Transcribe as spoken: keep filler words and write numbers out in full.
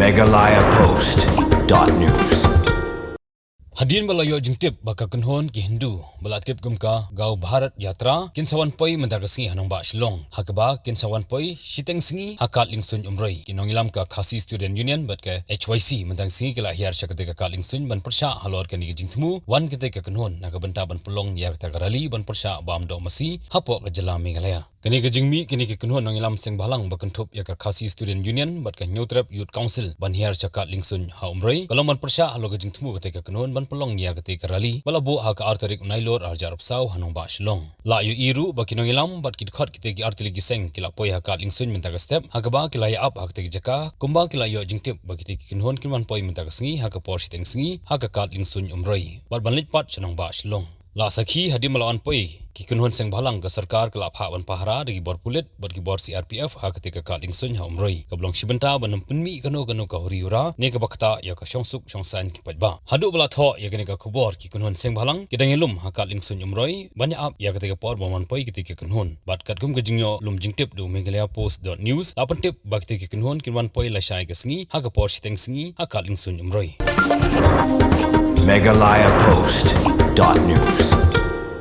Meghalaya Post dot news. Hadien ba la ïoh jingtip ba ka kynhun ki Hindu ba la tip kum ka Gaw Bharat Yatra kin sa wan poi mynta ka sngi ha nongbah Shillong, ha kaba kin sa wan poi shiteng sngi ha Kad Liengsuin Umroi, ki nongïalam ka Khasi Student Union bad ka H Y C mynta ka sngi ki la hiar sha katei ka Kad Liengsuin ban pyrshah halor kane ka jingthmu wan katei ka kynhun na ka bynta ban pynlong ïa kata ka rally ban pyrshah bam doh masi hapoh ka jylla Meghalaya. Kane ka jingmih kine ki kynhun nongïalam seng bhalang ba kynthup ïa ka Khasi Student Union bad ka Hynñiewtrep Youth Council ban hiar sha Kad Liengsuin ha Umroi ka long ban pyrshah halor ka jingthmu katei ka kynhun ban pynlong ïa katei ka rally ba la buh ha ka ar tarik u Nailur ar hajar arphew saw ha nongbah Shillong. La ïohi ruh ba ki nongïalam bad ki dkhot kitei ki artylli ki seng ki la poi ha Kad Liengsuin mynta ka step, ha kaba ki la ïa ap ha katei ka jaka kumba ki la ïoh jingtip ba kitei ki kynhun kin wan poi mynta ka sngi ha ka por shiteng sngi ha ka Kad Liengsuin Umroi bad ban leit pat sha nongbah Shillong. La sakhi hadien ba la wan poi ki kynhun seng bhalang, ka sorkar ka la phah ban pahara da ki bor pulit bad ki bor C R P F ha katei ka Kad Liengsuin ha Umroi, kaba long shi bynta ban ym pynmih kano kano ka huri hura ne kaba ktah ïa ka shongsuk shongsaiñ ki paidbah. Haduh ba la thoh ïa kane ka khubor ki kynhun seng bhalang ki dang ïalum ha Kad Liengsuin Umroi ban ïa ap ïa katei ka por ban wan poi kitei ki kynhun. Bad katkum ka jingïoh lum jingtip da u Meghalaya Post dot news, la pyntip ba kitei ki kynhun kin wan poi lashai ka sngi ha ka por shiteng sngi ha Kad Liengsuin Umroi. Meghalaya Post dot news.